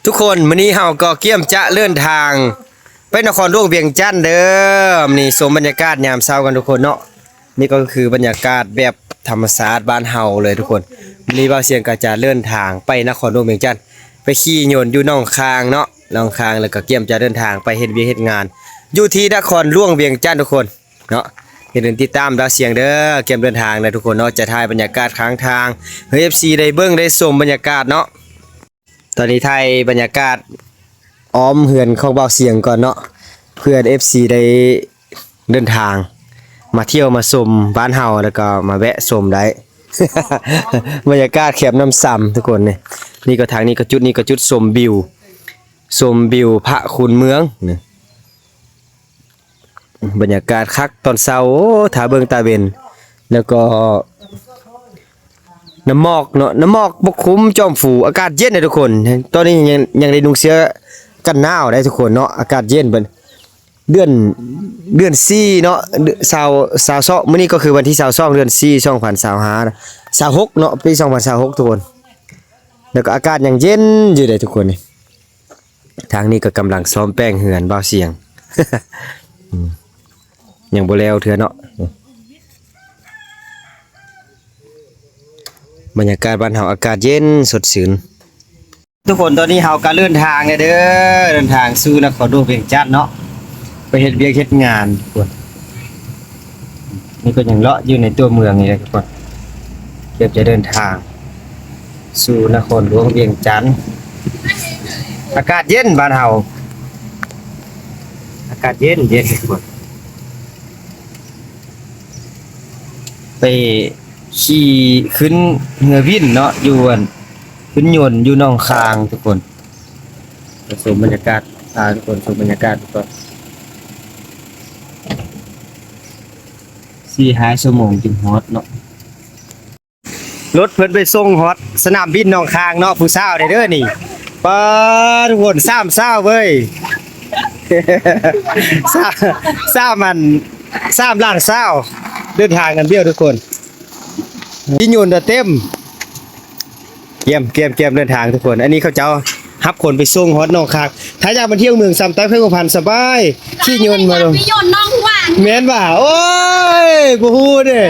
ທຸກຄົນ ມື້ນີ້ເຮົາກໍກຽມຈະເດີນທາງໄປນະຄອນຫຼວງວຽງຈັນເດີ. ນີ້ຊົມບັນຍາກາດຍາມເຊົ້າກັນທຸກຄົນເນາະ. ນີ້ກໍຄືບັນຍາກາດແບບທຳມະຊາດບ້ານເຮົາເລີຍທຸກຄົນ. ມື້ນີ້ບ່າວຊຽງກໍຈະເດີນທາງໄປນະຄອນຫຼວງວຽງຈັນ ໄປຂີ່ຍົນຢູ່ໜອງຄາງເນາະ, ໜອງຄາງ ແລ້ວກໍກຽມຈະເດີນທາງໄປເຮັດວຽກເຮັດງານຢູ່ທີ່ນະຄອນຫຼວງວຽງຈັນທຸກຄົນເນາະ. ຢ່າລືມຕິດຕາມບ່າວຊຽງເດີ, ກຽມເດີນທາງເດີທຸກຄົນເນາະ. ຈະຖ່າຍບັນຍາກາດຂ້າງທາງໃຫ້ເອັຟຊີໄດ້ເບິ່ງໄດ້ຊົມບັນຍາກາດເນາະ. ຕອນນີ້ຖ່າຍບັນຍາກາດອ້ອມເຮືອນຂອງບ່າວຊຽງກ່ອນເນາະ ເພື່ອເອັຟຊີໄດ້ເດີນທາງມາທ່ຽວມາຊົມບ້ານເຮົາ ແລ້ວກໍມາແວະຊົມໄດ້. ບັນຍາກາດແຄມນ້ຳຊຳທຸກຄົນນີ້. ນີ້ກໍທາງນີ້ກໍຈຸດນີ້ກໍຈຸດຊົມວິວ, ຊົມວິວພະຄູນເມືອງນີ້. ບັນຍາກາດຄັກຕອນເຊົ້າ, ໂອ້ ຖ້າເບິ່ງຕາເວັນ ແລ້ວກໍນ້ຳໝອກເນາະ, ນ້ຳໝອກປົກຄຸມຈອມຟູ. ອາກາດເຢັນເດ້ທຸກຄົນ, ຕອນນີ້ຍັງ ຍັງໄດ້ນຸ່ງເສື້ອກັນໜາວໄດ້ທຸກຄົນເນາະ. ອາກາດເຢັນ ເດືອນ ເດືອນສີ່ເນາະ, ເດືອນ ຊາວ ຊາວສອງ ມື້ນີ້ກໍຄືວັນທີຊາວສອງ ເດືອນສີ່ ສອງພັນຊາວຫ້າ ຊາວຫົກເນາະ, ປີສອງພັນຊາວຫົກທຸກຄົນ. ແລ້ວກໍອາກາດຍັງເຢັນຢູ່ເດ້ທຸກຄົນນີ້. ທາງນີ້ກໍກຳລັງສ້ອມແປງເຮືອນບ່າວຊຽງ ອືມ ຍັງບໍ່ແລ້ວເທື່ອເນາະ. ບັນຍາກາດບ້ານເຮົາ ອາກາດເຢັນສົດຊື່ນ. ທຸກຄົນ ຕອນນີ້ເຮົາກໍເດີນທາງແລ້ວເດີ, ເດີນທາງສູ່ນະຄອນຫຼວງວຽງຈັນເນາະ, ໄປເຮັດວຽກເຮັດງານທຸກຄົນ. ນີ້ກໍຍັງເລາະຢູ່ໃນຕົວເມືອງນີ້ແຫຼະທຸກຄົນ, ກຽມຈະເດີນທາງສູ່ນະຄອນຫຼວງວຽງຈັນ. ອາກາດເຢັນບ້ານເຮົາ, ອາກາດເຢັນເຢັນທຸກຄົນ. ໄປຂີ່ຂຶ້ນເຮືອວິນເນາະ, ຢູ່ອັນ ຂຶ້ນຍົນຢູ່ໜອງຄາງທຸກຄົນ. ໄປຊົມບັນຍາກາດ, ພາທຸກຄົນຊົມບັນຍາກາດກ່ອນ. ສີ່ຫ້າຊົ່ວໂມງຈຶ່ງຮອດເນາະ. ລົດເພິ່ນໄປສົ່ງຮອດສະໜາມບິນໜອງຄາງເນາະ, ຜູ້ສາວເດ້ເດີນີ້. ປາດ ທຸກຄົນ ສາມສາວເວີຍ, ສາມ ສາມອັນ ສາມຫຼານສາວ ເດີນທາງກັນດຽວທຸກຄົນ. ທີ່ຍົນເຕັມ. ກຽມ ກຽມ ກຽມເດີນທາງທຸກຄົນ. ອັນນີ້ເຂົາເຈົ້າຮັບຄົນໄປສົ່ງຮອດໜອງຄາງ. ຖ້າຢາກມາທ່ຽວເມືອງຊຳໃຕ້ແຂວງຫົວພັນສະບາຍ ຂີ່ຍົນມາລົງ. ມີຍົນໜອງຫວານ. ແມ່ນຫວາ? ໂອ້ຍ ບໍ່ຮູ້ເດ້.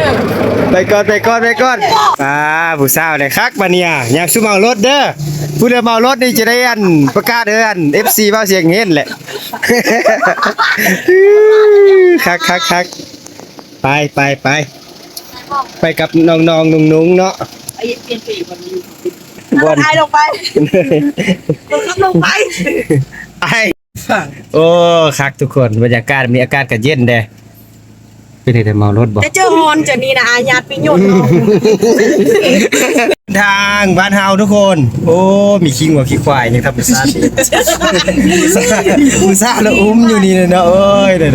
ໄປກ່ອນ ໄປກ່ອນ ໄປກ່ອນ. ອ່າ ຜູ້ສາວໄດ້ຄັກບາດນີ້. ຍາມຊຸມເອົາລົດເດີ. ຜູ້ໃດເອົາລົດນີ້ຈະໄດ້ອັນ ປະກາດໃຫ້ອັນ ເອັຟຊີ ເວົ້າສຽງເຫັນແຫຼະ. ຄັກ ຄັກ ຄັກ. ໄປ ໄປ ໄປ ໄປກັບນ້ອງໆ ນຸ່ງໆ ເນາະ. ໄອ້ ປ່ຽນເປ ບ່ອນ ບ່ອນ ໄອ້ ລົງໄປ ລົງໄປ ໄອ້. ໂອ້ ຄັກທຸກຄົນ, ບັນຍາກາດ ມີອາກາດກໍເຢັນແດ່. ເປັນໄດ້ເມົາລົດບໍ່? ຈະເຈີຮອນຈະນີ້ນະ ອາຍາດໄປໂຍນເນາະ. ທາງບ້ານເຮົາທຸກຄົນ. ໂອ້ ມີຂີ້ງົວຂີ້ຄວາຍ ຍັງທຳມະຊາດດີ. ອຸດສ່າລະອຸມຢູ່ນີ້ເນາະ. ໂອ້ຍ ເດີໆ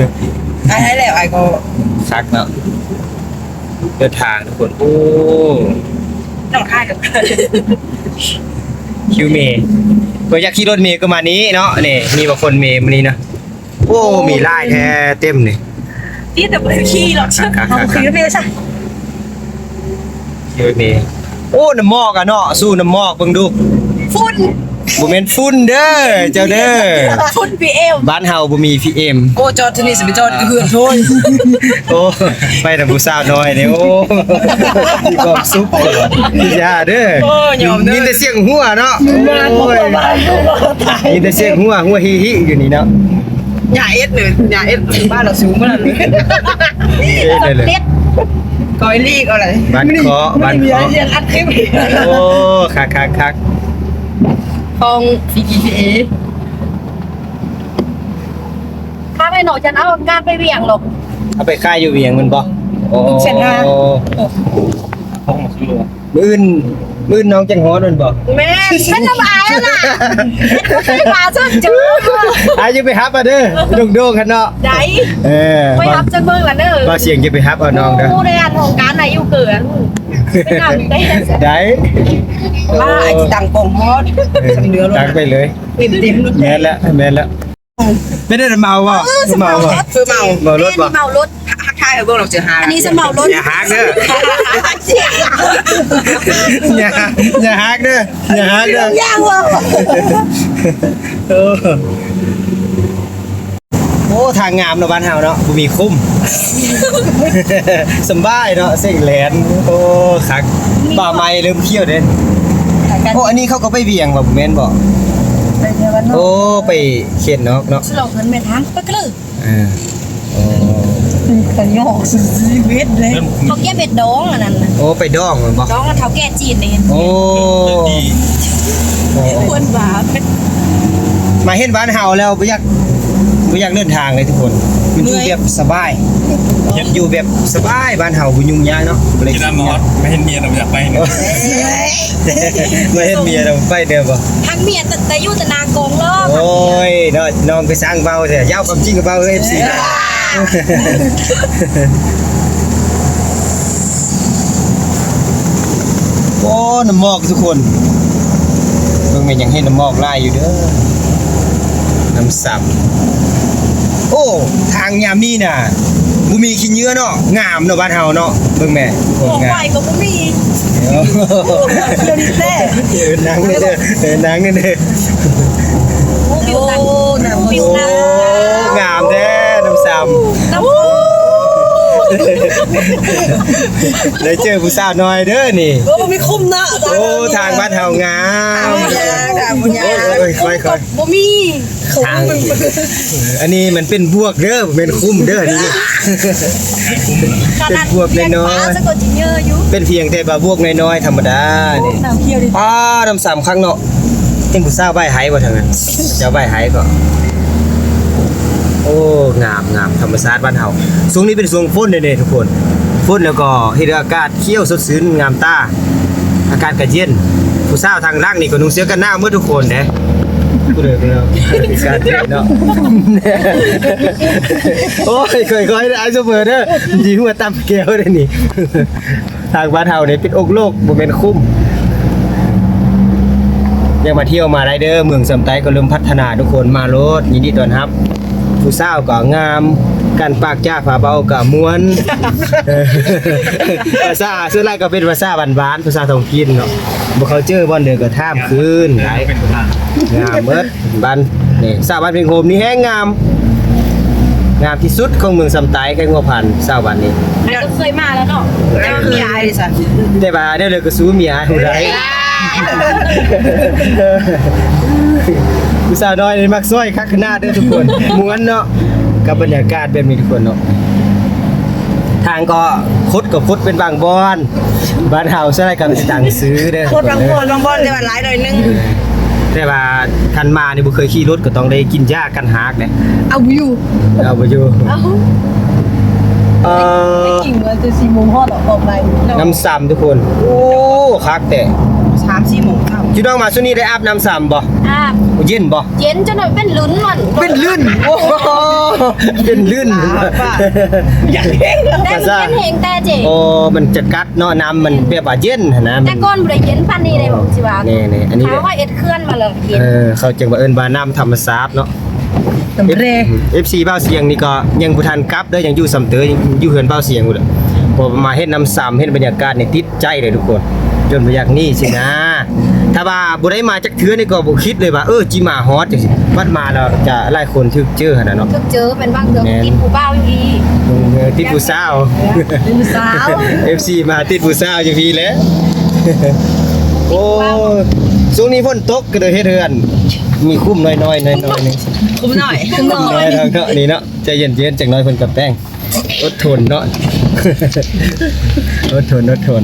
ໄອ້ໃຫ້ແລ້ວ ໄອ້ກໍຄັກເນາະ. ເດີນທາງທຸກຄົນ. ໂອ້ ນ້ອງຄາຍກັບຄິວເມ ເພິ່ນຢາກຂີ່ລົດເມກໍມານີ້ເນາະ. ນີ້ ມີບໍ່ຄົນເມມື້ນີ້ເນາະ. ໂອ້ ມີຫຼາຍແທ້ ເຕັມນີ້. ນີ້ແຕ່ບໍ່ໄດ້ຂີ່ຫຼອກ ຄັກໆໆໆ ເອົາຄືແມ່ຊະ. ເອີ ແມ່. ໂອ້ ນ້ຳໝອກອະເນາະ, ສູ້ນ້ຳໝອກເບິ່ງດູ. ຝຸ່ນ. ບໍ່ແມ່ນຝຸ່ນເດີ ເຈົ້າເດີ. ຝຸ່ນ ພີເອັມ. ບ້ານເຮົາບໍ່ມີ ພີເອັມ. ໂອ້ ຈອດທີ່ນີ້ຊິໄປຈອດເຮືອນໂທຍ. ໂອ້ ໄປນຳຜູ້ສາວນ້ອຍນີ້. ໂອ້ ມີຄວາມສຸກ. ຢ່າເດີ. ໂອ້ ຍອມເດີ. ມີແຕ່ສຽງຫົວເນາະ. ໂອ້ຍ ມີແຕ່ສຽງຫົວ ຫົວຫິໆ ຢູ່ນີ້ເນາະ. ຢ່າເອັດເລີຍ ຢ່າເອັດ ບ້ານລາວສູງຂະໜາດນີ້. ເອັດເລີຍ ເລັດ ກອຍລີກເອົາເລີຍ. ບ້ານເຄາະ ບ້ານເຄາະ. ອັດຄລິບ. ໂອ້ ຄັກໆໆ ຂອງ ຊີ ຈີ ພີ ເອ. ພາໄປເນາະ ຈະເອົາການໄປວຽງເນາະ. ເອົາໄປຂາຍຢູ່ວຽງແມ່ນບໍ່? ໂອ້ ເສັ້ນທາງ. ມື້ອື່ນ ມື້ອື່ນນ້ອງຈັ່ງຮອດແມ່ນບໍ່? ແມ່ນ ແມ່ນລຳອາຍຫັ້ນນະ. ໄປຫາເຊິ່ງເຈີ ອາ ຢ່າໄປຮັບເອົາເດີ ດົງໆ ຫັ້ນເນາະ. ໄດ້ ເອີ ໄປຮັບເຊິ່ງເບິ່ງລະເດີ. ບ່າວສຽງຈະໄປຮັບເອົານ້ອງເດີ. ຮູ້ໄດ້ອັນຂອງການໃນຢູ່ເກີນ ໄດ້ ວ່າອາດຈະຕັ້ງກ້ອງຮອດ ເອີ ສຳເໜືອໂລດ ຕັ້ງໄປເລີຍ ເຕັມໆ. ແມ່ນແລ້ວ ແມ່ນແລ້ວ. ເປັນໄດ້ເມົາບໍ່? ເອີ ເມົາບໍ່? ເມົາ ເມົາລົດບໍ່? ເມົາລົດ ຫາກ ຍໃຫ້ເບິ່ງ ລອງຊິຫາ ອັນນີ້ສະເໝົາລົດ ຢ່າຫາກເດີ ຢ່າ ຢ່າຫາກເດີ ຢ່າຫາກເດີ ຢ່າ ໂອ້ ທາງງາມເນາະ ບ້ານເຮົາເນາະ ບໍ່ມີຂຸມ ສຳບາຍເນາະ ເສັງແລ່ນ ໂອ້ ຄັກ ປ່າໄມ້ເລີ່ມຂຽວເດ້. ໂອ້ ອັນນີ້ເຂົາກໍໄປວຽງບໍ່ ແມ່ນບໍ່? ໄປວຽງບ້ານນອກ ໂອ້ ໄປເຂດນອກເນາະ ສະຫຼອງເພິ່ນແມ່ນທາງໄປກະເລີ. ເອີ ໂອ້ ໄປຍອກສຸດຊີວິດເລີຍ ເຂົາເກັບເຫັດດອງອັນນັ້ນນະ ໂອ້ ໄປດອງແມ່ນບໍ່? ດອງກັບເຖົ້າແກ່ຈີນເດ້. ໂອ້ ເພິ່ນວ່າ ມາເຫັນບ້ານເຮົາແລ້ວບໍ່ຢາກ ບໍ່ຢາກເດີນທາງເລີຍທຸກຄົນ ມັນຢູ່ແບບສະບາຍ ເມື່ອຍ ຢູ່ແບບສະບາຍ ບ້ານເຮົາບໍ່ຫຍຸ້ງຍາກເນາະ ບໍ່ໄດ້ ມາເຫັນເມຍແລ້ວບໍ່ຢາກໄປເລີຍ ມາເຫັນເມຍແລ້ວໄປເດີບໍ່? ຮັກເມຍແຕ່ ແຕ່ຢູ່ແຕ່ໜ້າກ້ອງເລີຍ ໂອ້ຍເນາະ ນ້ອງໄປສ້າງເວົ້າແທ້ ຢາວຄວາມຈິງກັບເວົ້າເອີ ເອັຟຊີ ໂອ້ ນ້ຳໝອກທຸກຄົນ ເບິ່ງແມ່ນຫຍັງເຫັນນ້ຳໝອກຫຼາຍຢູ່ເດີ ນ້ຳຊຳ. ໂອ້ ທາງຍາມນີ້ນະ ບໍ່ມີຂີ້ເຫຍື້ອເນາະ ງາມເນາະ ບ້ານເຮົາເນາະ ເບິ່ງແມ້ ໂອ້ ງາມ ໄຟກໍບໍ່ມີ ເອີ ດຽວນີ້ແທ້ ເອີ ນັ່ງນີ້ເດີ ເອີ ນັ່ງນີ້ເດີ ໂອ້ ວິວ ໂອ້ ນ້ຳ ວິວ ໂອ້ ງາມແທ້ ນ້ຳຊຳ ນ້ຳ ໄດ້ເຈີຜູ້ສາວນ້ອຍເດີນີ້ ໂອ້ ມີຂຸມເນາະ ໂອ້ ທາງບ້ານເຮົາງາມ ໂອ້ຍ ຄ່ອຍໆ ບໍ່ມີ ທາງ ອັນນີ້ມັນເປັນບວກເດີ ບໍ່ແມ່ນຂຸມເດີ ອັນນີ້ ເປັນບວກນ້ອຍໆ ເປັນພຽງແຕ່ວ່າບວກນ້ອຍໆ ທຳມະດານີ້ ໂອ້ ນ້ຳຂຽວດີ ອ້າ ນ້ຳຊຳຄັກເນາະ ເຫັນຜູ້ສາວໄຫວ້ໄຫບໍ່ທາງນັ້ນ ເຈົ້າໄຫວ້ໄຫກໍ ໂອ້ ງາມ ງາມ ທຳມະຊາດບ້ານເຮົາ ຊ່ວງນີ້ເປັນຊ່ວງຝົນເດ້ນີ້ທຸກຄົນ ຝົນແລ້ວກໍເຮັດໃຫ້ອາກາດຂຽວສົດຊື່ນງາມຕາ ອາກາດກໍເຢັນ ຜູ້ສາວທາງຫຼັງນີ້ກໍນຸ່ງເສື້ອກັນໜາວໝົດທຸກຄົນເດ້ ຜູ້ໃດກໍແລ້ວ ອາກາດເຢັນເນາະ ໂອ້ຍ ຄ່ອຍໆ ເດີ ອ້າຍໂຊເຟີເດີ ມັນຊິຫົວຕຳແກ້ວເດ້ນີ້ ທາງບ້ານເຮົານີ້ປິດອົກໂລກ ບໍ່ແມ່ນຂຸມ ຢາກມາທ່ຽວມາໄດ້ເດີ ເມືອງຊຳໃຕ້ກໍເລີ່ມພັດທະນາທຸກຄົນ ມາໂລດ ຍິນດີຕ້ອນຮັບ ຜູ້ສາວກໍງາມ ການປາກຈາຝາເວົ້າກໍມ່ວນ ພາສາສ່ວນຫຼາຍກໍເປັນພາສາບ້ານໆ ພາສາທ້ອງຖິ່ນເນາະ ບໍ່ເຂົ້າໃຈບ່ອນໃດກໍຖາມຄືນໄດ້ ງາມເບິດ ບ້ານນີ້ ສາວບ້ານເພັງໂຮມນີ້ແຮງງາມ ງາມທີ່ສຸດຂອງເມືອງຊຳໃຕ້ ແຂວງຫົວພັນ ສາວບ້ານນີ້ ໄປກໍເຄີຍມາແລ້ວເນາະ ແຕ່ວ່າເມຍອາຍເດ້ຊະ ແຕ່ວ່າແນວໃດກໍສູ້ເມຍອາຍບໍ່ໄດ້ ຜູ້ສາວນ້ອຍນີ້ມັກຊ່ອຍຄັກຂະໜາດເດີທຸກຄົນ ມ່ວນເນາະ ກັບບັນຍາກາດແບບນີ້ທຸກຄົນເນາະ ທາງກໍຄົດກໍຄົດເປັນບາງບ່ອນ ບ້ານເຮົາສ່ວນຫຼາຍກໍມີສະຕັງຊື້ເດີ ຄົດບາງບ່ອນ ບາງບ່ອນແຕ່ວ່າຫຼາຍໜ້ອຍໜຶ່ງ ແຕ່ວ່າຄັນມານີ້ບໍ່ເຄີຍຂີ່ລົດກໍຕ້ອງໄດ້ກິນຢາກັນຮາກເດ້ ເອົາບໍ່ຢູ່ ເອົາບໍ່ຢູ່ ເອົາ ເອີ ໄປກິນເມື່ອແຕ່ສີ່ໂມງຮອດອອກໄປ ນ້ຳຊຳທຸກຄົນ ໂອ້ ຄັກແທ້ ສາມສີ່ໂມງເຊົ້າ ຈຸດອອກມາຊຸດນີ້ໄດ້ອາບນ້ຳຊຳບໍ່? ອາບ ເຢັນບໍ່? ເຢັນຈົນວ່າເປັນລື່ນມັນ ເປັນລື່ນ ໂອ້ ເປັນລື່ນ ຢາກເຫັນ ແຕ່ມັນເຢັນແຮງແຕ່ເຈ ໂອ້ ມັນຈະກັດເນາະ ນ້ຳມັນແບບວ່າເຢັນຫັ້ນນະ ແຕ່ກ່ອນບໍ່ໄດ້ເຢັນປານນີ້ເດ້ ບອກຊິວ່າ ນີ້ໆ ອັນນີ້ ຖ້າເຮົາເຮັດເຂື່ອນມາແລ້ວເຢັນ ເອີ ເຂົາຈຶ່ງວ່າເອີ້ນວ່ານ້ຳທຳມະຊາດເນາະ ນ້ຳແຮ່ ເອັຟຊີ ບ່າວສຽງນີ້ກໍຍັງບໍ່ທັນກັບເດີ ຍັງຢູ່ຊຳເຕີ ຍັງຢູ່ເຮືອນບ່າວສຽງພຸ້ນແຫຼະ ພໍມາເຫັນນ້ຳຊຳ ເຫັນບັນຍາກາດນີ້ຕິດໃຈເລີຍທຸກຄົນ ຈົນບໍ່ຢາກໜີຊິນະ ຖ້າວ່າບໍ່ໄດ້ມາຈັກເທື່ອນີ້ກໍບໍ່ຄິດເລີຍວ່າ ເອີ ຊິມາຮອດຈັ່ງຊີ້ ບັດມາແລ້ວຈະຫຼາຍຄົນຖືກເຈີຫັ້ນນະເນາະ ຖືກເຈີ ແມ່ນບາງເທື່ອ ແມ່ນ ຕິດຜູ້ບ່າວຢູ່ອີກ ເອີ ຕິດຜູ້ສາວ ຕິດຜູ້ສາວ ເອັຟຊີ ມາຕິດຜູ້ສາວຢູ່ພີ້ແຫຼະ ໂອ້ ຊ່ວງນີ້ຝົນຕົກ ກໍເລີຍເຮັດໃຫ້ອັນ ມີຂຸມນ້ອຍໆ ນ້ອຍໆ ໜຶ່ງ ຂຸມນ້ອຍ ຂຸມນ້ອຍ ນ້ອຍເນາະ ນີ້ເນາະ ໃຈເຢັນໆ ຈັກໜ້ອຍເພິ່ນກໍແປງ ອົດທົນເນາະ ອົດທົນ ອົດທົນ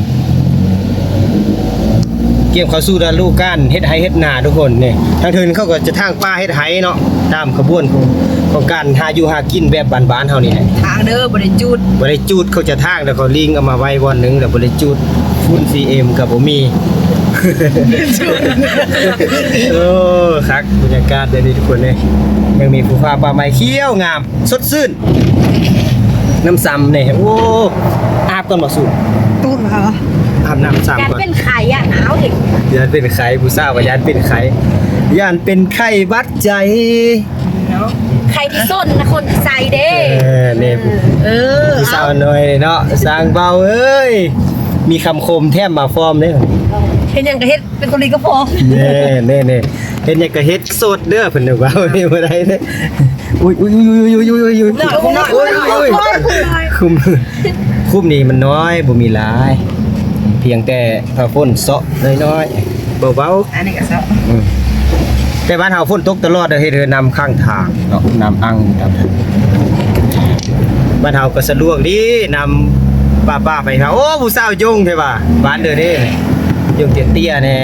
ກຽມເຂົ້າສູ່ລະດູການເຮັດໄຮ່ເຮັດນາທຸກຄົນ ນີ້ ທາງເທິງເຂົາກໍຈະຖາງປ່າເຮັດໄຮ່ເນາະ ຕາມຂະບວນຂອງ ຂອງການຫາຢູ່ຫາກິນແບບບ້ານໆ ເຮົານີ້ແຫຼະ ຖາງເດີ ບໍ່ໄດ້ຈູດ ບໍ່ໄດ້ຈູດ ເຂົາຈະຖາງ ແລ້ວເຂົາລີ້ງເອົາມາໄວ້ບ່ອນໜຶ່ງ ແລ້ວບໍ່ໄດ້ຈູດ ຝຸ່ນ ພີເອັມ ກໍບໍ່ມີ ໂອ້ ຄັກ ບັນຍາກາດແບບນີ້ທຸກຄົນເອີຍ ຍັງມີພູຜາປ່າໄມ້ຂຽວງາມ ສົດຊື່ນ ນ້ຳຊຳນີ້ ໂອ້ ອາບກ່ອນບໍ່ສູ? ອາບນ້ຳຊຳກ່ອນ ຢ້ານເປັນໄຂ້ ຢ້ານ ອ້າວ ຢ້ານເປັນໄຂ້ ຜູ້ສາວວ່າຢ້ານເປັນໄຂ້ ຢ້ານເປັນໄຂ້ຫວັດໃຈ ເນາະ ໃຜທີ່ສົນນະ ຄົນທີ່ໃສ່ເດ້. ເອີ ນີ້ ເອີ ຜູ້ສາວນ້ອຍເນາະ ຊ່າງເວົ້າເອີຍ ມີຄຳຄົມແຖມມາພ້ອມເດ້. ເຮັດຫຍັງກໍເຮັດ ເປັນຄົນດີກໍພໍ. ແນ່ໆໆ ເຮັດຫຍັງກໍເຮັດ ໂສດເດີ ເພິ່ນວ່າ ບໍ່ໄດ້ເດ້. ອຸ້ຍໆໆໆໆໆ ຄຸມ ຄຸມນີ້ມັນນ້ອຍ ບໍ່ມີຫຼາຍ ພຽງແຕ່ຜ້າຝົນເຊາະໜ້ອຍໆ ເບົາໆ. ອັນນີ້ກໍເຊາະ ອືມ ແຕ່ບ້ານເຮົາຝົນຕົກຕະຫຼອດ ເຮັດໃຫ້ນ້ຳຂັງທາງເນາະ ນ້ຳອັ່ງຕາມທາງ. ບ້ານເຮົາກໍສະດວກດີ ນ້ຳປະປາໄປເຮົາ. ໂອ້ ຜູ້ສາວຍົງແທ້ວ່າ ບ້ານເດີເດ້ ຍົງເຕ້ຍໆແນ່.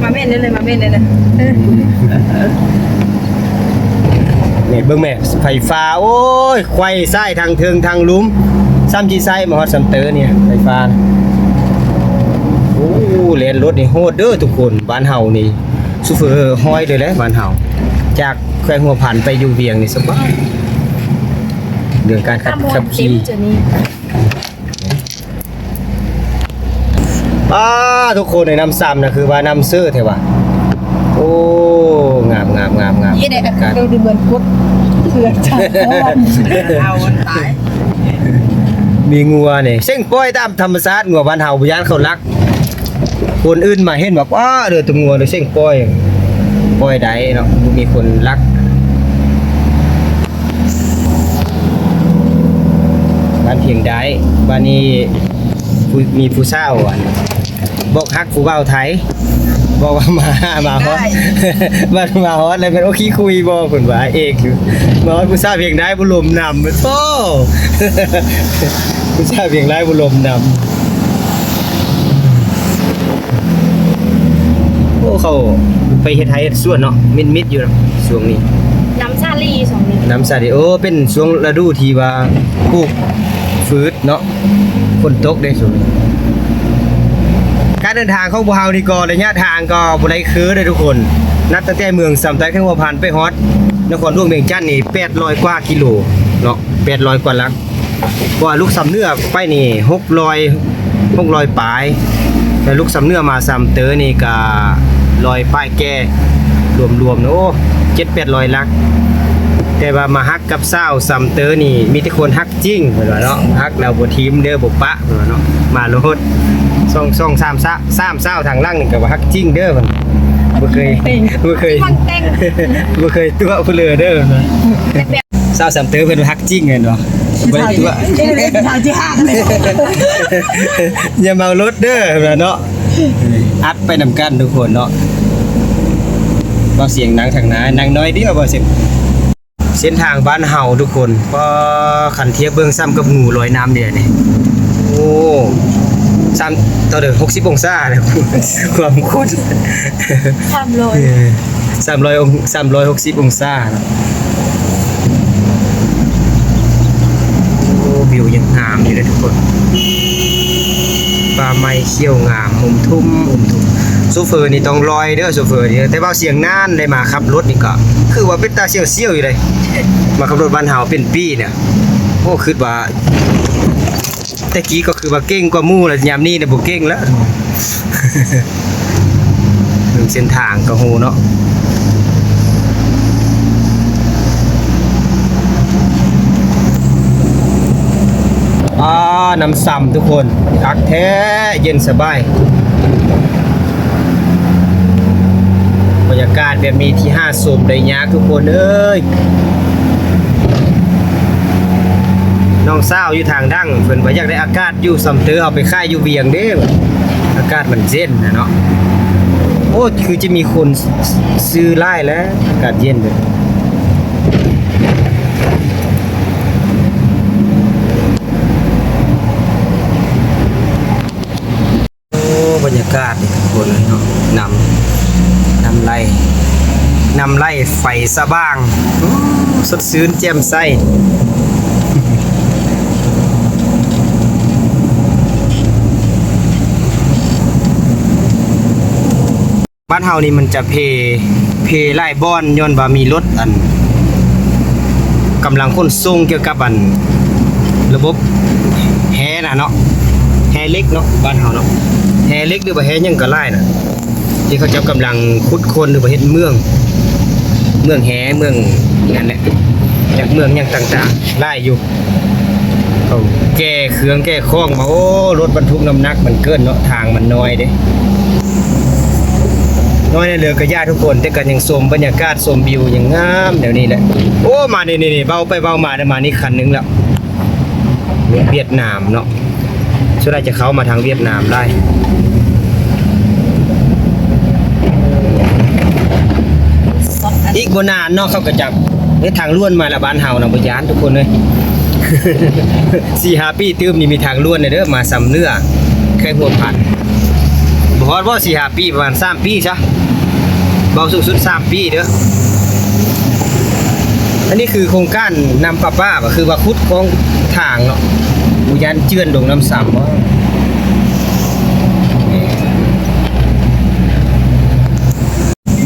ມາແມ່ນເລີຍ ມາແມ່ນເລີຍນະ. ນີ້ເບິ່ງແມ່ ໄຟຟ້າ ໂອ້ຍ ໄຂວ່ສາຍທາງເທິງທາງລຸ່ມ ຊ້ຳຊິໃຊ້ມາຮອດຊຳເຕີນີ້ ໄຟຟ້າ. ໂອ້ ແລ່ນລົດນີ້ໂຫດເດີທຸກຄົນ ບ້ານເຮົານີ້ ຊູເຟີຮ້ອຍເລີຍແຫຼະ ບ້ານເຮົາ ຈາກແຂວງຫົວພັນໄປຢູ່ວຽງນີ້ສະບາຍ ເລື່ອງການຂັບ ຂັບຂີ່. ປ້າ ທຸກຄົນ ໃນນ້ຳຊຳນະ ຄືວ່ານ້ຳເຊີແທ້ວ່າ. ໂອ້ ງາມໆໆໆ ເຮັດໃຫ້ ເຮົາດູເໝືອນກົດເຂື່ອນຈຳພອນ ເອົາມັນຕາຍ. ມີງົວນີ້ ເສັງປ່ອຍຕາມທຳມະຊາດ ງົວບ້ານເຮົາ ບໍ່ຢ້ານເຂົາລັກ. ຄົນອື່ນມາເຫັນວ່າ ປ້າ ເດີຕົວງົວເດີ ເສັງປ່ອຍ ປ່ອຍໄດ້ເນາະ ບໍ່ມີຄົນລັກ. ບ້ານພຽງໄດ້ ບ້ານນີ້ ຜູ້ ມີຜູ້ສາວ ອັນ ບອກຮັກຜູ້ບ່າວໄທ ບອກວ່າມາຫາ ມາຮອດ ໄດ້ ມາ ມາຮອດແລ້ວແມ່ນ ໂອ້ ຂີ້ຄຸຍບໍ່ ເພິ່ນວ່າເອກຢູ່ ມາຮອດຜູ້ສາວພຽງໄດ້ບໍ່ລົມນຳ ໂທ້ ຜູ້ສາວພຽງໄດ້ບໍ່ລົມນຳ. ໂອ້ ເຂົາໄປເຮັດໄຮ່ເຮັດສວນເນາະ ມິດໆຢູ່ນະຊ່ວງນີ້. ນ້ຳສາລີຊ່ວງນີ້ ນ້ຳສາລີ ໂອ້ ເປັນຊ່ວງລະດູທີ່ວ່າປູກພືດເນາະ ຝົນຕົກເດ້ຊ່ວງນີ້. ການເດີນທາງຂອງພວກເຮົານີ້ກໍໄລຍະທາງກໍບໍ່ໄດ້ຄືເດ້ທຸກຄົນ ນັບຕັ້ງແຕ່ເມືອງຊຳໃຕ້ແຂວງຫົວພັນໄປຮອດນະຄອນຫຼວງວຽງຈັນນີ້ ແປດຮ້ອຍກວ່າກິໂລເນາະ ແປດຮ້ອຍກວ່າຫຼັກ. ເພາະວ່າລຸກຊຳເໜືອໄປນີ້ ຫົກຮ້ອຍ ຫົກຮ້ອຍປາຍ ແລ້ວລຸກຊຳເໜືອມາຊຳເຕີນີ້ກະຮ້ອຍປາຍແກ່ ລວມໆ ໂອ້ ເຈັດແປດຮ້ອຍຫຼັກ. ແຕ່ວ່າມາຮັກກັບສາວຊຳເຕີນີ້ ມີແຕ່ຄົນຮັກຈິງ ເພິ່ນວ່າເນາະ ຮັກແລ້ວບໍ່ຖິ້ມເດີ ບໍ່ປະ ເພິ່ນວ່າເນາະ ມາໂລດ ສອງ ສອງ ສາມ ສາມ ສາມສາວທາງຫຼັງນີ້ກໍວ່າຮັກຈິງເດີ ເພິ່ນ ບໍ່ເຄີຍ ບໍ່ເຄີຍ ບໍ່ເຄີຍຕົວະຜູ້ເລີເດີ ເພິ່ນວ່າ. ສາວຊຳເຕີເພິ່ນຮັກຈິງແມ່ນບໍ່? ບໍ່ໄດ້ຕົວະ ຢ່າເມົາລົດເດີເນາະ ອັດໄປນຳກັນທຸກຄົນເນາະ. ເວົ້າສຽງດັງທາງໜ້າ ນັ່ງໜ້ອຍດຽວ ເວົ້າສຽງ ເສັ້ນທາງບ້ານເຮົາທຸກຄົນ ກໍຄັນທຽບເບິ່ງສ່ຳກັບງູລອຍນ້ຳເດນີ້ ໂອ້ ສ່ຳເທົ່າໃດ ຫົກສິບອົງສາ ຄວາມຄົນ ສາມຮ້ອຍ ສາມຮ້ອຍອົງ ສາມຮ້ອຍຫົກສິບອົງສາເນາະ. ໂອ້ ວິວຍັງງາມຢູ່ເດ້ທຸກຄົນ ປ່າໄມ້ຂຽວງາມ ອຸ້ມທຸ່ມ ອຸ້ມທຸ່ມ. ໂຊເຟີນີ້ຕ້ອງລອຍເດີ ໂຊເຟີນີ້ ແຕ່ເວົ້າສຽງນານ ໄດ້ມາຂັບລົດນີ້ກໍຄືວ່າເປັນຕາສຽວໆຢູ່ເດ້ ມາຂັບລົດບ້ານເຮົາເປັນປີນີ້. ໂອ້ ຄິດວ່າ ແຕ່ກີ້ກໍຄືວ່າເກັ່ງກວ່າໝູ່ລະ ຍາມນີ້ນະບໍ່ເກັ່ງລະ. ເບິ່ງເສັ້ນທາງກໍຮູ້ເນາະ. ອາ ນ້ຳຊຳທຸກຄົນ ຄັກແທ້ ເຢັນສະບາຍ. ບັນຍາກາດແບບນີ້ທີ່ຫາຊົມໄດ້ຍາກທຸກຄົນເອີຍ. ນ້ອງສາວຢູ່ທາງດັງ ເພິ່ນວ່າຢາກໄດ້ອາກາດຢູ່ຊຳເຕີ ເອົາໄປຂາຍຢູ່ວຽງເດ້ ອາກາດມັນເຢັນນະເນາະ. ໂອ້ ຄືຈະມີຄົນຊື້ຫຼາຍແລ້ວ ອາກາດເຢັນເດ້. ໂອ້ ບັນຍາກາດນີ້ທຸກຄົນເອີຍເນາະ ນ້ຳ ນ້ຳໄຫຼ ນ້ຳໄຫຼໄຟສະຫວ່າງ ໂອ້ ສົດຊື່ນແຈ່ມໃສ. ບ້ານເຮົານີ້ມັນຈະເພ ເພຫຼາຍບ່ອນ ຍ້ອນວ່າມີລົດ ອັນ ກຳລັງຂົນສົ່ງກ່ຽວກັບ ອັນ ລະບົບແຮ່ນະເນາະ ແຮ່ເຫຼັກເນາະ ບ້ານເຮົາເນາະ ແຮ່ເຫຼັກ ຫຼືວ່າແຮ່ຫຍັງກໍຫຼາຍນະ ທີ່ເຂົາເຈົ້າກຳລັງຂຸດຄົ້ນ ຫຼືວ່າເຮັດເມືອງ ເມືອງແຮ່ ເມືອງ ນັ້ນແຫຼະ ຈາກເມືອງຫຍັງຕ່າງໆ ຫຼາຍຢູ່. ເຂົາແກ່ເຄື່ອງແກ່ຂອງມາ. ໂອ້ ລົດບັນທຸກນ້ຳໜັກມັນເກີນເນາະ ທາງມັນນ້ອຍເດ້ ນ້ອຍແດ່ເຫຼືອກະຢ່າທຸກຄົນ ແຕ່ກໍຍັງຊົມບັນຍາກາດ ຊົມວິວ ຍັງງາມແນວນີ້ແຫຼະ. ໂອ້ ມານີ້ໆໆ ເວົ້າໄປເວົ້າມາໄດ້ມານີ້ຄັນໜຶ່ງແລ້ວ ຫວຽດນາມເນາະ. ສ່ວນຫຼາຍຈະເຂົ້າມາທາງຫວຽດນາມຫຼາຍ. ອີກບໍ່ນານເນາະ ເຂົາກໍຈະເຮັດທາງດ່ວນມາລະ ບ້ານເຮົານະ ບໍ່ຢ້ານທຸກຄົນເອີຍ. ສີ່ຫ້າປີຕື່ມນີ້ມີທາງດ່ວນແລ້ວເດີ ມາຊຳເໜືອ ແຂວງຫົວພັນ. ບໍ່ຮອດບໍ່ ສີ່ຫ້າປີ ປະມານສາມປີຊະ ເວົ້າສູງສຸດສາມປີເດີ. ອັນນີ້ຄືໂຄງການນ້ຳປະປາ ກໍຄືວ່າຂຸດຂອງທາງເນາະ ບໍ່ຢ້ານເຈື່ອນລົງນ້ຳຊຳບໍ?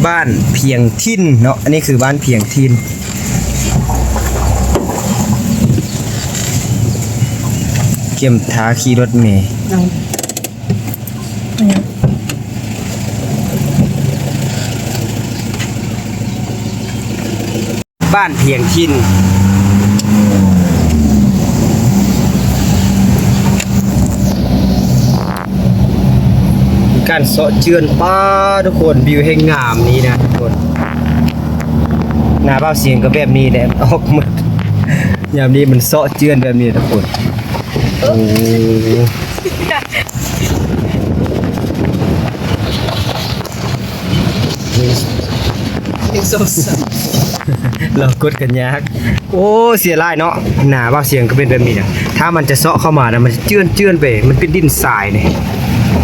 ບ້ານພຽງຖິ່ນເນາະ ອັນນີ້ຄືບ້ານພຽງຖິ່ນ ກຽມຖ້າຂີ່ລົດເມ. ບ້ານພຽງຖິ່ນ ການເຊາະເຈື່ອນ ປ້າ ທຸກຄົນ ວິວແຫ່ງງາມນີ້ນະທຸກຄົນ. ໜ້າບ່າວຊຽງກໍແບບນີ້ແຫຼະ ອອກໝົດ ຍາມນີ້ມັນເຊາະເຈື່ອນແບບນີ້ທຸກຄົນ. ໂອ້ ເຮົາກົດກັນຍາກ. ໂອ້ ເສຍຫຼາຍເນາະ ໜ້າບ່າວຊຽງກໍເປັນແບບນີ້ນະ. ຖ້າມັນຈະເຊາະເຂົ້າມານະ ມັນຈະເຈື່ອນໆໄປ ມັນເປັນດິນຊາຍນີ້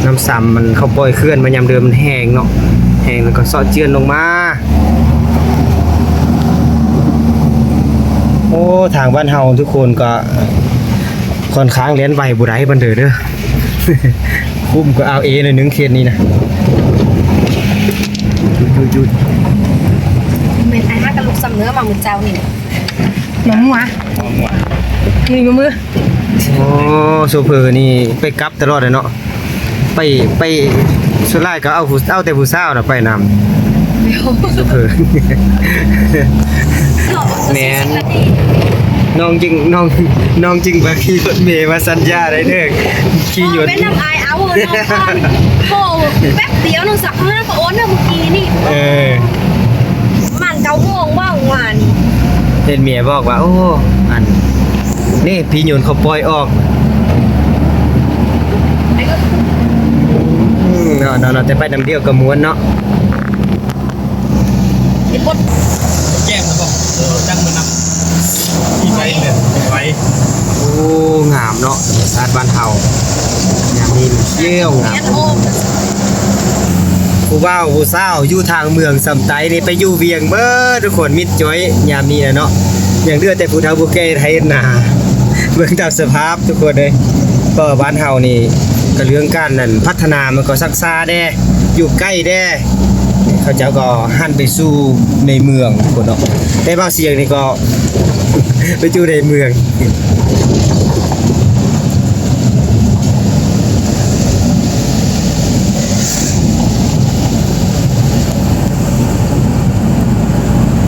ນ້ຳຊຳມັນ ເຂົາປ່ອຍເຂື່ອນມາຍາມເດີ ມັນແຫ້ງເນາະ ແຫ້ງແລ້ວກໍເຊາະເຈື່ອນລົງມາ. ໂອ້ ທາງບ້ານເຮົາທຸກຄົນກໍຄ່ອນຂ້າງແລ່ນໄວບໍ່ໄດ້ປານໃດເດີ ຄຸ້ມກໍອາວເອໜ້ອຍໜຶ່ງເຂດນີ້ນະ. ຢຸດໆໆ ແມ່ນອ້າຍຫາກັນລູກຊຳເໜືອມາມື້ເຊົ້ານີ້ ມາມົວ ນີ້ມາມື້. ໂອ້ ໂຊເຟີນີ້ໄປກັບຕະຫຼອດເລີຍເນາະ. ໄປ ໄປ ສ່ວນຫຼາຍກໍເອົາຜູ້ ເອົາແຕ່ຜູ້ສາວນະໄປນຳ ໂຊເຟີ. ແມ່ນ ນ້ອງຈຶ່ງ ນ້ອງ ນ້ອງຈຶ່ງມາຂີ່ລົດເມມາສັນຢາໄດ້ເດີ້ ຂີ່ຍົນ. ເປັນນຳອ້າຍເອົາເນາະ ໂອ້ ແປັບດຽວໜຶ່ງ ສັກຫ້າກໍໂອນນະ ມື້ກີ້ນີ້. ເອີ ປະມານເກົ້າໂມງວ່າ ວານນີ້ ເຫັນເມຍບອກວ່າ ໂອ້ ອັນ ນີ້ ຜີຍົນເຂົາປ່ອຍອອກ. ອືມ ເນາະ ເນາະ ເນາະ ແຕ່ໄປນຳດຽວກໍມ່ວນເນາະ. ແຈ້ມແລ້ວບໍ່? ເອີ ຈັ່ງມັນນຳ ໄປເລີຍ ໄປ. ໂອ້ ງາມເນາະ ທຳມະຊາດບ້ານເຮົາ ຍາມນີ້ມັນຂຽວງາມ. ຜູ້ບ່າວຜູ້ສາວຢູ່ທາງເມືອງຊຳໃຕ້ນີ້ໄປຢູ່ວຽງເບິດທຸກຄົນ ມິດຈ້ອຍຍາມນີ້ນະເນາະ. ຍັງເຫຼືອແຕ່ຜູ້ເຖົ້າຜູ້ແກ່ໄທເຮັດນາ ເບິ່ງຕາມສະພາບທຸກຄົນເອີຍ. ເພາະວ່າບ້ານເຮົານີ້ກໍເລື່ອງການນັ້ນ ພັດທະນາມັນກໍຊັກຊ້າແດ່ ຢູ່ໃກ້ແດ່ ເຂົາເຈົ້າກໍຫັນໄປສູ່ໃນເມືອງພຸ້ນເນາະ ແຕ່ບ່າວຊຽງນີ້ກໍໄປຢູ່ໃນເມືອງ.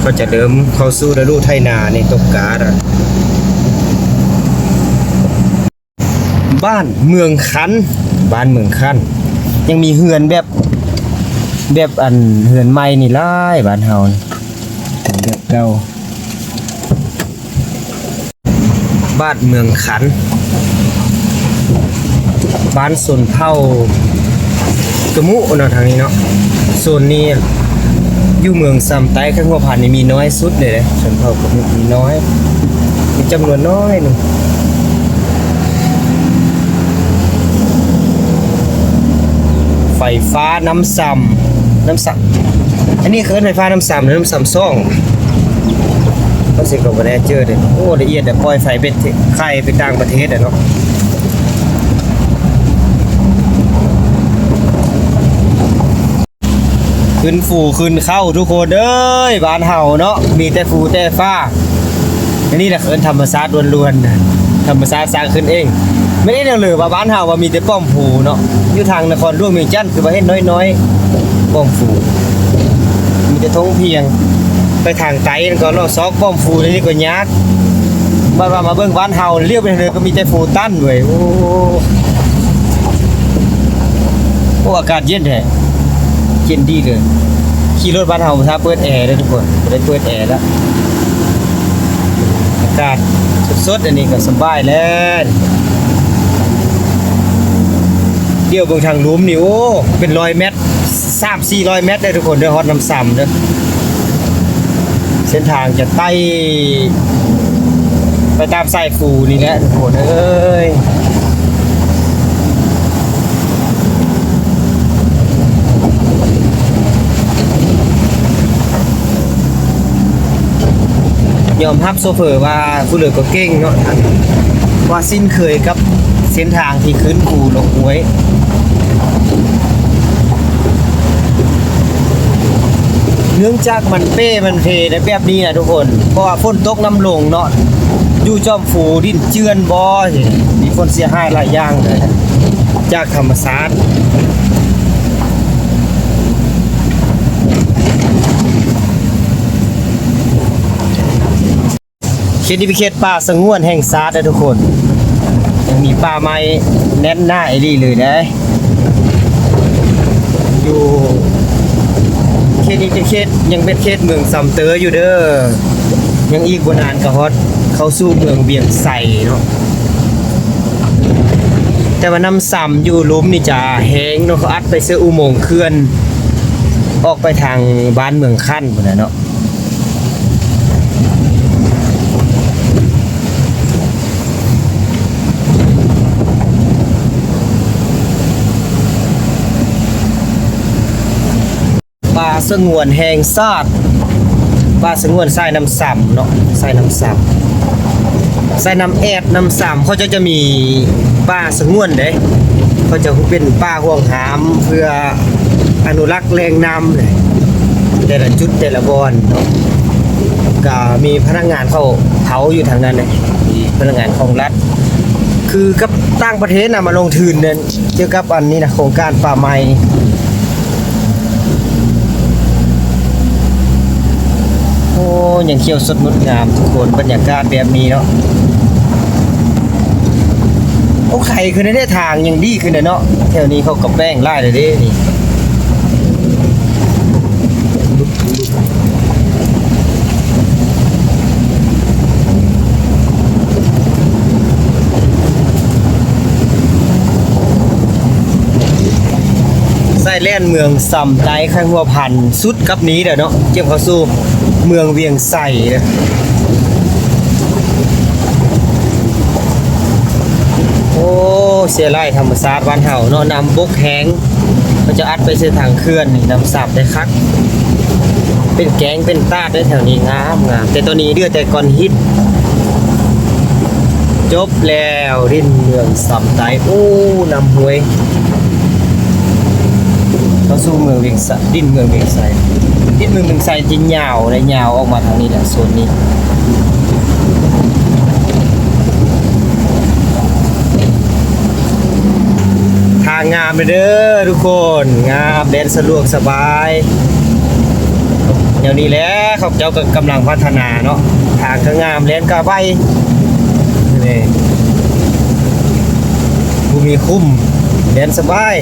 ກໍຈະເລີ່ມເຂົ້າສູ່ລະດູໄຖນານີ້ ຕົກກ້າແລ້ວ. ບ້ານເມືອງຄັນ ບ້ານເມືອງຄັນ ຍັງມີເຮືອນແບບ ແບບອັນເຮືອນໃໝ່ນີ້ຫຼາຍ ບ້ານເຮົານີ້ ເຮືອນແບບເກົ່າ. ບ້ານເມືອງຄັນ ບ້ານຊົນເຜົ່າກະມຸເນາະ ທາງນີ້ເນາະ. ໂຊນນີ້ຢູ່ເມືອງຊຳໃຕ້ ແຂວງຫົວພັນນີ້ມີນ້ອຍສຸດເລີຍເດ້ ຊົນເຜົ່າກະມຸມີນ້ອຍ ມີຈຳນວນນ້ອຍໜຶ່ງ. ໄຟຟ້ານ້ຳຊຳ ນ້ຳຊຳ ອັນນີ້ເອີ້ນໄຟຟ້ານ້ຳຊຳ ນ້ຳຊຳສອງ ມັນຊິກໍບໍ່ແນ່ເຈີເດ້. ໂອ້ ລະອຽດເດ້ ປ່ອຍໄຟໄປຂາຍໄປຕ່າງປະເທດແລ້ວເນາະ. ຂຶ້ນພູຂຶ້ນເຂົາທຸກຄົນເອີຍ ບ້ານເຮົາເນາະ ມີແຕ່ພູແຕ່ຟ້າ. ອັນນີ້ລະເອີ້ນທຳມະຊາດລ້ວນໆ ທຳມະຊາດສ້າງຂຶ້ນເອງ. ແມ່ນອີ່ຫຍັງເລີວ່າບ້ານເຮົາວ່າມີແຕ່ປ້ອມພູເນາະ ຢູ່ທາງນະຄອນຫຼວງວຽງຈັນຄືວ່າເຫັນນ້ອຍໆ ປ້ອມພູ ມີແຕ່ທົ່ງພຽງ. ໄປທາງໃຕ້ນັ້ນກໍເລາະຊອກປ້ອມຟູ ນີ້ກໍຍາກ. ບັດວ່າມາເບິ່ງບ້ານເຮົາ ລ້ຽວໄປທາງໃດກໍມີແຕ່ຟູຕັນເວີຍ. ໂອ້ ໂອ້ ອາກາດເຢັນແທ້ ເຢັນດີເລີຍ. ຂີ່ລົດບ້ານເຮົາ ຖ້າເປີດແອເດີທຸກຄົນ ບໍ່ໄດ້ເປີດແອແລ້ວ. ອາກາດສົດໆ ອັນນີ້ກໍສະບາຍແລ້ວ. ດຽວເບິ່ງທາງລຸ່ມນີ້ ໂອ້ ເປັນຮ້ອຍແມັດ ສາມສີ່ຮ້ອຍແມັດເດີທຸກຄົນເດີ ຮອດນ້ຳຊຳເດີ. ເສັ້ນທາງຈະໄຕ່ໄປຕາມສາຍຟູນີ້ແຫຼະທຸກຄົນເອີຍ. ຍອມຮັບໂຊເຟີວ່າຜູ້ເຫຼືອກໍເກັ່ງເນາະ ວ່າຊິນເຄີຍກັບເສັ້ນທາງທີ່ຂຶ້ນພູລົງຫ້ວຍ. ເນື່ອງຈາກມັນເປ້ມັນເພແບບນີ້ນະທຸກຄົນ ເພາະວ່າຝົນຕົກນ້ຳລົງເນາະ ຢູ່ຈອມພູດິນເຈື່ອນບໍ່ ມີຜົນເສຍຫາຍຫຼາຍຢ່າງເລີຍຈາກທຳມະຊາດ. ເຂດນີ້ເປັນເຂດປ່າສະຫງວນແຫ່ງຊາດເດີທຸກຄົນ ຍັງມີປ່າໄມ້ແໜ້ນໜາອີ່ຫຼີເລີຍເດ້. ຢູ່ເຂດນີ້ເປັນເຂດ ຍັງເປັນເຂດເມືອງຊຳເຕີຢູ່ເດີ ຍັງອີກບໍ່ນານກໍຮອດເຂົ້າສູ່ເມືອງວຽງໄຊເນາະ. ແຕ່ວ່ານ້ຳຊຳຢູ່ລຸ່ມນີ້ຈະແຫ້ງເນາະ ເຂົາອັດໄປເຊິ່ງອຸໂມງເຂື່ອນ ອອກໄປທາງບ້ານເມືອງຂັນພຸ້ນນະເນາະ. ປ່າສະຫງວນແຫ່ງຊາດ ປ່າສະຫງວນສາຍນ້ຳຊຳເນາະ ສາຍນ້ຳຊຳ ສາຍນ້ຳແອດ ນ້ຳຊຳ ເຂົາເຈົ້າຈະມີປ່າສະຫງວນເດ້ ເຂົາເຈົ້າເປັນປ່າຫວງຫ້າມ ເພື່ອອະນຸລັກແຫຼ່ງນ້ຳ ແຕ່ລະຈຸດແຕ່ລະບ່ອນເນາະ ກະມີພະນັກງານເຂົາເຝົ້າຢູ່ທາງນັ້ນເດ້ ມີພະນັກງານຂອງລັດ ຄືກັບຕ່າງປະເທດນະ ມາລົງທຶນນັ້ນ ກ່ຽວກັບອັນນີ້ນະ ໂຄງການປ່າໄມ້. ໂອ້ ຍັງຂຽວສົດງົດງາມທຸກຄົນ ບັນຍາກາດແບບນີ້ເນາະ. ໂອ້ ໄຄຂຶ້ນແລ້ວເດ້ ທາງຍັງດີຂຶ້ນແລ້ວເນາະ ແຖວນີ້ເຂົາກໍແປງຫຼາຍແລ້ວເດ້ນີ້. ສາຍແລ່ນເມືອງຊຳໃຕ້ ແຂວງຫົວພັນ ສຸດກັບນີ້ແລ້ວເນາະ ຈຽມເຂົ້າສູ່ເມືອງວຽງໄຊເດີ. ໂອ້ ເສຍຫຼາຍທຳມະຊາດບ້ານເຮົາເນາະ ນ້ຳບົກແຮງ ເຂົາຈະອັດໄປໃສ່ຖັງເຂື່ອນນີ້ ນ້ຳຊຳໄດ້ຄັກ ເປັນແກ້ງເປັນຕາດໄດ້ແຖວນີ້ ງາມໆ ແຕ່ຕອນນີ້ເຫຼືອແຕ່ກ້ອນຫີນ. ຈົບແລ້ວ ດິນເມືອງຊຳໃຕ້ ໂອ້ ນ້ຳຫ້ວຍ ເຂົ້າສູ່ເມືອງວຽງໄຊ ດິນເມືອງວຽງໄຊ ດິນເມືອງວຽງໄຊທີ່ຍາວ ແລະ ຍາວອອກມາທາງນີ້ແຫຼະ ໂຊນນີ້. ທາງງາມເດີທຸກຄົນ ງາມ ແລ່ນສະດວກສະບາຍ ແນວນີ້ແຫຼະ ເຂົາເຈົ້າກໍກຳລັງພັດທະນາເນາະ ທາງກໍງາມ ແລ່ນກໍໄວ ນີ້ ບໍ່ມີຂຸມ ແລ່ນສະບາຍ.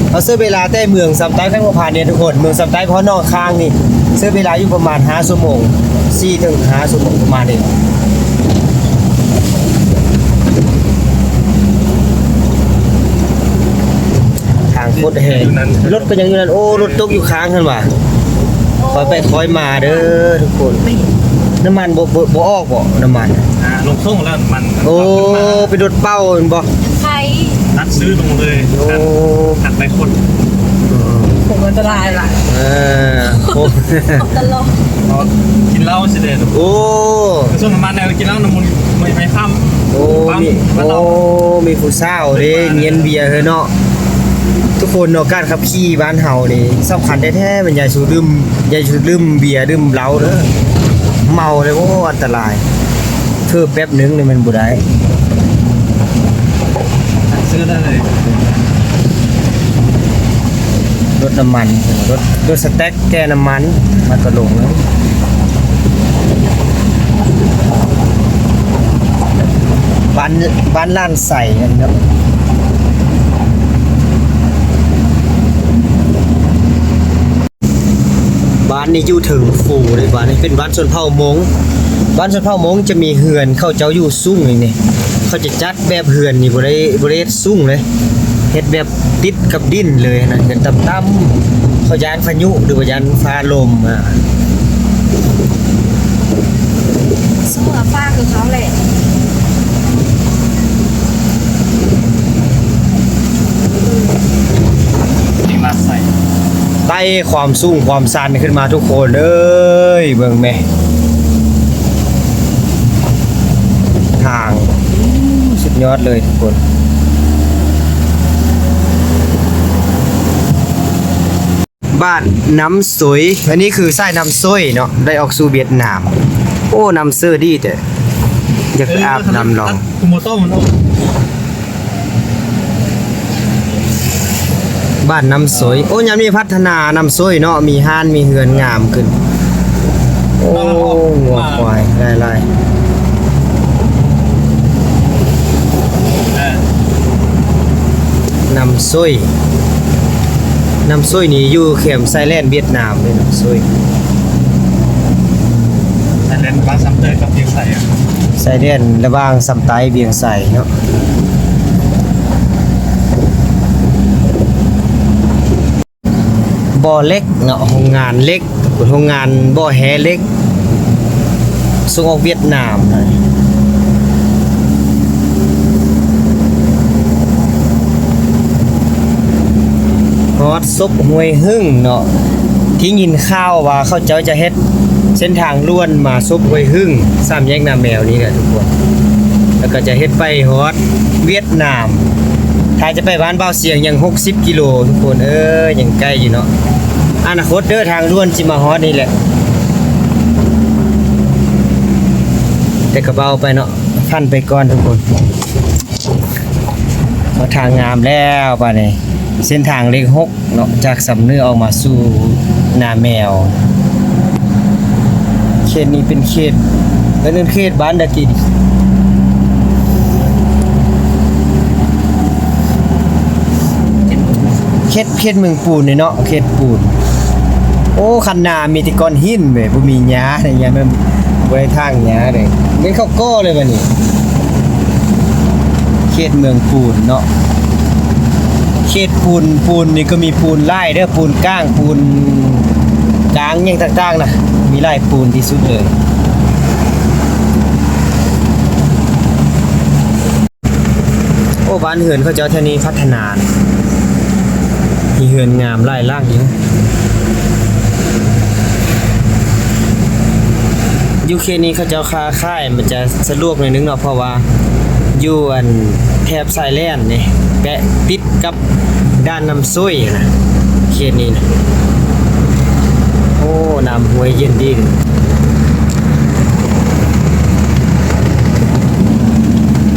ເຮົາໃຊ້ເວລາແຕ່ເມືອງຊຳໃຕ້ ແຂວງຫົວພັນນີ້ທຸກຄົນ ເມືອງຊຳໃຕ້ ຮອດໜອງຄ້າງນີ້ ໃຊ້ເວລາຢູ່ປະມານຫ້າຊົ່ວໂມງ ສີ່ເຖິງຫ້າຊົ່ວໂມງປະມານນີ້. ທາງໂຄດແຮງ ລົດກໍຍັງຢູ່ນັ້ນ ໂອ້ ລົດຕົກຢູ່ຄ້າງຫັ້ນຫວາ. ຄ່ອຍໄປຄ່ອຍມາເດີທຸກຄົນ. ນ້ຳມັນບໍ່ ບໍ່ ບໍ່ອອກບໍ ນ້ຳມັນ? ອ່າ ລົງສົ່ງແລ້ວນ້ຳມັນ. ໂອ້ ເປັນລົດເປົ່າແມ່ນບໍ່? ໃຜ? ນັດຊື້ລົງເລີຍ. ໂອ້ ຄັນໄປຄົນ ໂອ້ ອັນຕະລາຍຫຼາຍ. ເອີ ໂອ້ ຕະຫຼອດ ກິນເຫຼົ້າຊິເດ້. ໂອ້ ຊ່ວງນ້ຳມັນແລ້ວກິນເຫຼົ້ານຳໝູ່ ໄມ້ ໄມ້ຄ້ຳ. ໂອ້ ມີ ໂອ້ ມີຜູ້ສາວເດ້ ເຢັນເບຍເຮີເນາະ. ທຸກຄົນເນາະ ການຂັບຂີ່ບ້ານເຮົານີ້ສຳຄັນແທ້ໆ ແມ່ນຢ່າສູ່ດື່ມ ຢ່າສູ່ດື່ມເບຍດື່ມເຫຼົ້າເດີ ເມົາເລີຍ ໂອ້ ອັນຕະລາຍ ເຜີແປັບໜຶ່ງນີ້ແມ່ນບໍ່ໄດ້. ລົດນ້ຳມັນ ລົດ ລົດສະແຕັກແກ່ນ້ຳມັນ ມາຕະຫຼົງເລີຍ. ບ້ານ ບ້ານລ້ານໄຊເນາະ. ບ້ານນີ້ຢູ່ເທິງພູເດ້ ບ້ານນີ້ເປັນບ້ານຊົນເຜົ່າມົ້ງ. ບ້ານຊົນເຜົ່າມົ້ງຈະມີເຮືອນເຂົາເຈົ້າຢູ່ສູງນີ້ ເຂົາຈະຈັດແບບເຮືອນນີ້ບໍ່ໄດ້ ບໍ່ໄດ້ເຮັດສູງເລີຍ ເຮັດແບບຕິດກັບດິນເລີຍນະ ເຮືອນຕ່ຳໆ ເຂົາຢ້ານພາຍຸ ຫຼືວ່າຢ້ານຟ້າລົມ ອາ ເມືອຟ້າຄືເຂົາແຫຼະ. ນີ້ມາໃສ່ ໄຕ່ຄວາມສູງຄວາມຊັນຂຶ້ນມາທຸກຄົນເອີຍ ເບິ່ງແມ ທາງ ສຸດຍອດເລີຍທຸກຄົນ. ບ້ານນ້ຳໂຊຍ ອັນນີ້ຄືສາຍນ້ຳໂຊຍເນາະ ໄດ້ອອກສູ່ຫວຽດນາມ. ໂອ້ ນ້ຳເຊີດີແທ້ ຢາກໄປອາບນ້ຳລອງ. ກູໂມໂຕ້ມັນອອກ ບ້ານນ້ຳໂຊຍ. ໂອ້ ຍາມນີ້ພັດທະນານ້ຳໂຊຍເນາະ ມີຮ້ານມີເຮືອນງາມຂຶ້ນ. ໂອ້ ງົວຄວາຍຫຼາຍໆ. ນ້ຳໂຊຍ ນ້ຳໂຊຍນີ້ຢູ່ແຄມຊາຍແດນຫວຽດນາມເດ້ ນ້ຳໂຊຍ. ຊາຍແດນລະຫວ່າງຊຳເຕີຍກັບວຽງໄຊອະ ຊາຍແດນລະຫວ່າງຊຳໃຕ້ວຽງໄຊເນາະ. ບໍ່ເຫຼັກເນາະ ໂຮງງານເຫຼັກ ໂຮງງານບໍ່ແຮ່ເຫຼັກ ສົ່ງອອກຫວຽດນາມ. ຮອດສົບຫ້ວຍຫຶ້ງເນາະ ທີ່ຍິນຂ່າວວ່າເຂົາເຈົ້າຈະເຮັດເສັ້ນທາງດ່ວນມາສົບຫ້ວຍຫຶ້ງ ສາມແຍກນາແມວນີ້ແຫຼະທຸກຄົນ ແລ້ວກໍຈະເຮັດໄປຮອດຫວຽດນາມ. ຖ້າຈະໄປບ້ານບ່າວຊຽງຍັງຫົກສິບກິໂລທຸກຄົນເອີຍ ຍັງໃກ້ຢູ່ເນາະ. ອະນາຄົດເດີ ທາງດ່ວນຊິມາຮອດນີ້ແຫຼະ ແຕ່ກໍເວົ້າໄປເນາະ ຝັນໄປກ່ອນທຸກຄົນ. ເຂົ້າທາງງາມແລ້ວບາດນີ້ ເສັ້ນທາງເລກຫົກເນາະ ຈາກຊຳເໜືອອອກມາສູ່ນາແມວ. ເຂດນີ້ເປັນເຂດ ເອີ້ນເຂດບ້ານດາກີ ເຂດ ເຂດເມືອງປູນນີ້ເນາະ ເຂດປູນ. ໂອ້ ຄັນນາມີແຕ່ກ້ອນຫີນເວີຍ ບໍ່ມີຫຍ້າເລີຍ ຫຍ້າແມ່ນ ບໍ່ໄດ້ຖາງຫຍ້າເລີຍ ແມ່ນເຂົາກໍ່ເລີຍບາດນີ້. ເຂດເມືອງປູນເນາະ ເຂດປູນ ປູນນີ້ກໍມີປູນຫຼາຍເດີ ປູນກາງ ປູນກາງ ຫຍັງຕ່າງໆນະ ມີຫຼາຍປູນທີ່ສຸດເລີຍ. ໂອ້ ບ້ານເຮືອນເຂົາເຈົ້າແຖວນີ້ພັດທະນານະ ມີເຮືອນງາມຫຼາຍຫຼັງຢູ່. ຢູ່ເຂດນີ້ເຂົາເຈົ້າຄ້າຂາຍມັນຈະສະດວກໜ້ອຍໜຶ່ງເນາະ ເພາະວ່າຢູ່ອັນແຖບຊາຍແດນນີ້ ແປະຕິດກັບດ່ານນ້ຳໂຊຍນະ ເຂດນີ້ນະ. ໂອ້ ນ້ຳຫ້ວຍເຢັນດີເດ.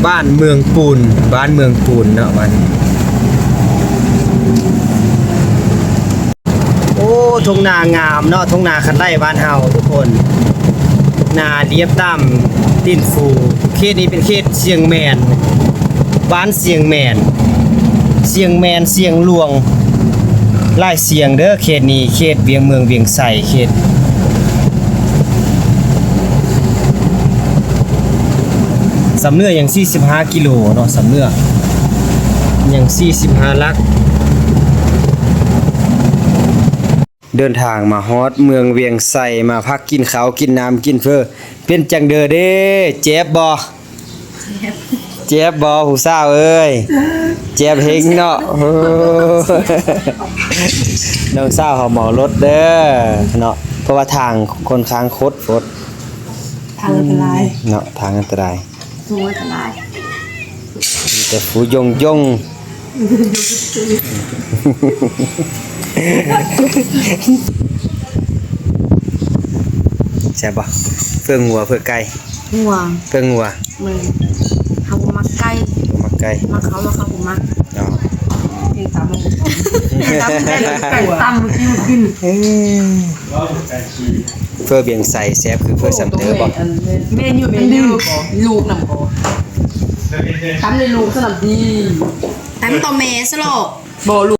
ບ້ານເມືອງປູນ ບ້ານເມືອງປູນເນາະ ບ້ານ ໂອ້ ທົ່ງນາງາມເນາະ ທົ່ງນາຄັນໄລ່ບ້ານເຮົາທຸກຄົນ ນາລຽບຕາມຕີນພູ. ເຂດນີ້ເປັນເຂດຊຽງແມນ ບ້ານຊຽງແມນ ຊຽງແມນ ຊຽງຫຼວງ ຫຼາຍຊຽງເດີ ເຂດນີ້ ເຂດວຽງ ເມືອງວຽງໄຊ ເຂດ ຊຳເໜືອຍັງສີ່ສິບຫ້າກິໂລເນາະ ຊຳເໜືອຍັງສີ່ສິບຫ້າຫຼັກ. ເດີນທາງມາຮອດເມືອງວຽງໄຊ ມາພັກກິນເຂົ້າກິນນ້ຳກິນເຝີ ເປັນຈັ່ງເດີເດ້ ເຈັບບໍ່? ເຈັບບໍ່ຜູ້ສາວເອີຍ? ເຈັບເຮັງເນາະ. ໂອ້ ນ້ອງສາວເຮົາເມົາລົດເດີເນາະ ເພາະວ່າທາງຄ່ອນຂ້າງຄົດໂພດ ທາງອັນຕະລາຍເນາະ ທາງອັນຕະລາຍ ໂອ້ ອັນຕະລາຍ ມີແຕ່ພູຢົງໆ. ແຊບບໍ່? ເຟືອງົວ ເຟືອໄກ່? ງົວ ເຟືອງົວ. ແມ່ນ ເຮົາບໍ່ມັກໄກ່ ບໍ່ມັກໄ ໄດ້ ມັກເຂົາ ມັກເຂົາ ບໍ່ມັກ ເນາະ ກິນຕຳບັກຫຸ່ງ ຕຳແຕ່ ຕຳມື້ກີ້ກິນ ເອີ ເຝີວຽງໄຊແຊບຄືເຝີສາມເຕີບໍ່? ແມ່ນຢູ່ ແມ່ນຢູ່ ລູກນຳບໍ່? ຕຳໃນລູກສະໜັບດີ ຕຳຕໍ່ແມ່ຊະເລາະ ບໍ່ລູກ